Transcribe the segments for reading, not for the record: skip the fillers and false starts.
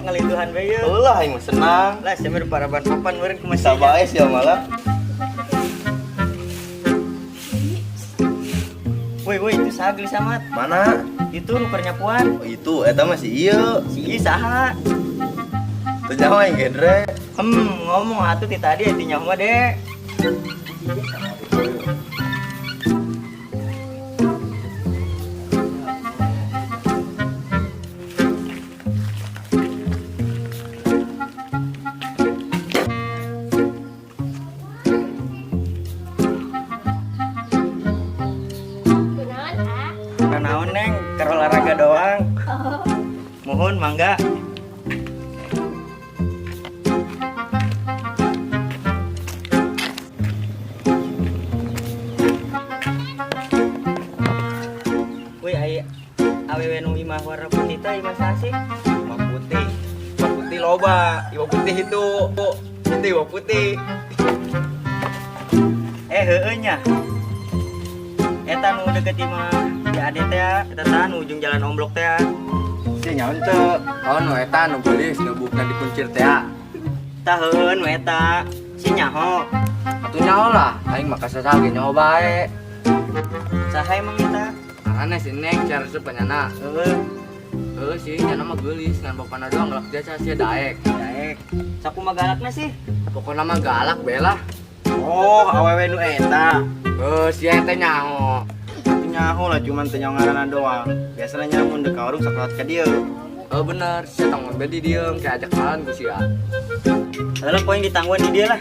Ngalintuhan bae yeuh. Ulah aing mah senang. Lah sia mah paraban papan meureun kumaha Bisa bae sia malah. Woi woi itu saha geulis amat? Mana? Itu nu keur nyapuan. Oh, itu eta mah si ieu. Si ieu saha? Teu nyaho aing gendre. Ngomong atuh ti tadi atuh nyaho mah dek. Kunaon, ah? Nanaon neng, keur olahraga doang. Oh. Mohon mangga. Woi, ai awewe nu imah warna putih teh imah saha sih? Imah putih. Imah putih loba. Imah putih itu. Itu imah putih. Heueuh nya. Eta nu deket imah di ade teh, eta tah nu ujung jalan omblok teh. Si nyaon teu? Oh, nu eta nu geulis nu buukna dikuncir teh. Tah heueuh nu eta. Si nyaho. Atuh nyaho lah, aing mah kasasal ge nyaho bae. Saha emang eta? Karena si Neng cara resep nyana. Heueuh. Heueuh sih, nyana mah geulis, ngan bapana doang galak jasa sia daek. Daek. Sakumaha galakna sih? Pokona mah galak bae lah. Oh, awewe nu eta. Heuh, sia teh nyaho. Atuh nyaho lah cuman teu nyaho ngaranna doang. Biasana nya mun deuk ka warung sok lewat ka dieu. Oh bener, sia tanggung bae di dieum kayak ajak kenalan ku sia. Lalu poin ditangguhan di dia lah.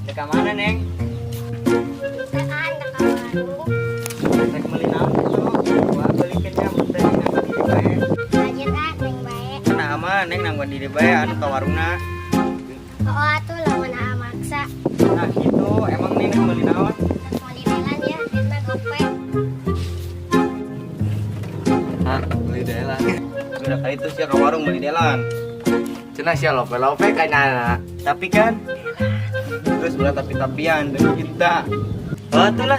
Deka mana, Neng? Tekan ka warung. Rek meuli naon gitu. Wah, belikeun nya mun teh nangguan di dieu bae. Lanjut ah, neng bae. Nah, mah Neng nangguan di dieu bae anu ka warungna. Oh, atuh lamun aa maksa. Nah, gitu. Emang Neng rek meuli naon? Rek meuli delan ya, duitna gope. Hah, beli delan. Sudah kali itu sia ka warung beli delan. Cenah sia lope-lope ka nyana. Tapi kan Terus ulah tapi-tapian demi cinta. Oh, atuh lah.